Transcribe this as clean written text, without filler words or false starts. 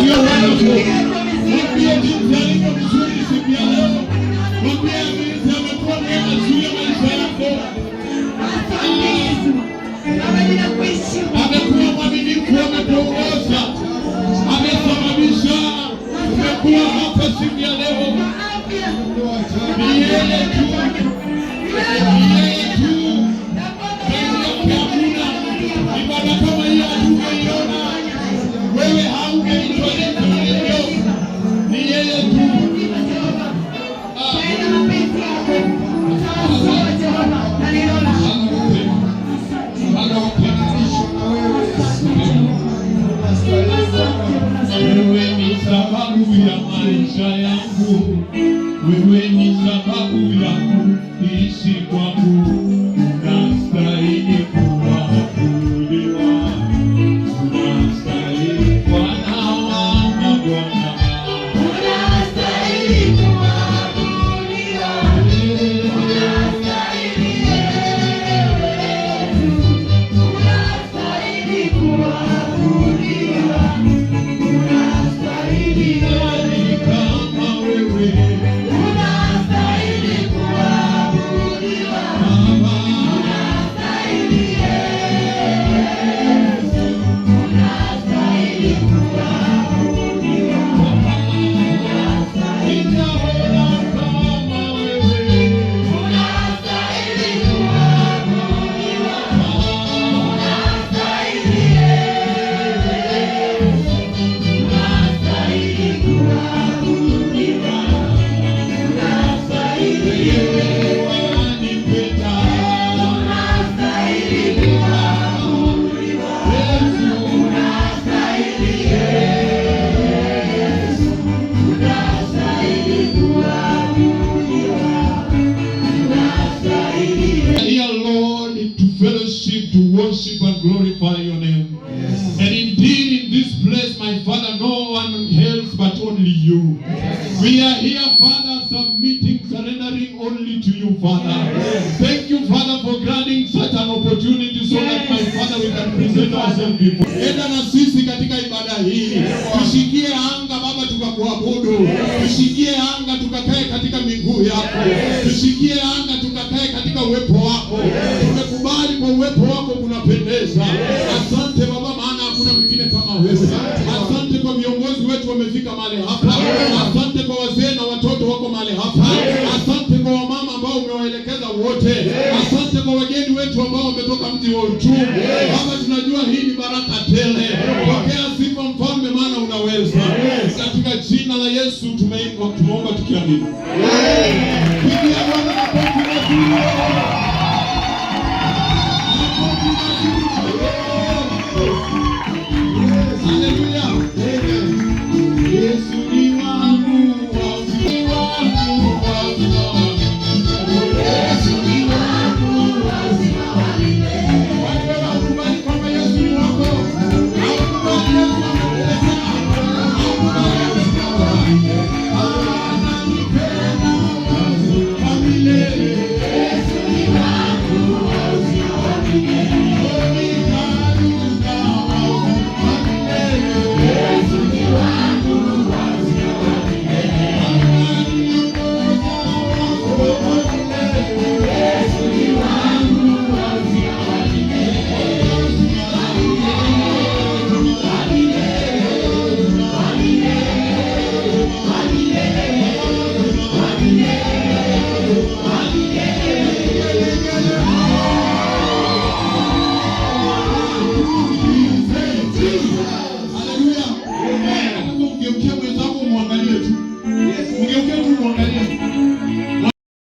You are wonderful. Mwambie jinsi alivyo mzuri siku ya leo. Mwambie jinsi amekuwa mwema juu ya maisha yako. Asante Yesu. Baba, ninakuheshimu. Amekuwa mwaminifu, amekuongoza, amesababisha umekuwa hapa siku ya leo. Kwa afya. Ni yeye tu, ni yeye tu. Zaidi yake hakuna. Ibada kama hii hatungeiona. Wewe haungeitwa jinsi ulivyo. Ni yeye tu. Tenda mapenzi yako. Sawa sawa, Jehova, na neno lako. Baba, Asante Jehova. Asante. Wewe ni sababu ya maisha yangu, wewe ni sababu ya kuishi kwangu. Unastahili kuabudiwa, unastahili, Bwana wa mabwana. Unastahili kuabudiwa. Unastahili ewe Yesu. Unastahili kuabudiwa. Unastahili. Nani kama wewe? Unastahili kuabudiwa. Baba? Unastahili Yesu. Unastahili kuabudiwa. Sijaona kama wewe. Unastahili kuabudiwa. Unastahili Yesu. Unastahili kuabudiwa. Unastahili. Wanipenda. Unastahili kuabudiwa. Yesu. Unastahili Yesu. Unastahili kuabudiwa. Unastahili. Here, Lord, to fellowship, to worship and glorify your name. And indeed, in this place, my Father, no one else but only you. We are here, Father, submitting, surrendering only to you, Father. Thank you, Father, for granting such an opportunity so that, my Father, we can present ourselves before. Enda na sisi katika ibada hii. Tushikie anga, Baba, tukakuabudu. Tushikie anga tukakae katika miguu yako. Tushikie anga tukakae katika uwepo wako. Tumekubali kwa uwepo wako kunapendeza. Asante Baba, maana hakuna mwingine kama wewe. Asante kwa viongozi wetu wamefika mahali hapa. Asante kwa wazee na watoto wako mahali hapa. Asante kwa wamama ambao umewaelekeza wote. Asante kwa wageni wetu ambao wametoka mji wa Uchumi. Baba, tunajua hii ni baraka tele. Pokea sifa Mfalme, maana unaweza. Katika jina la Yesu tumeomba tukiamini.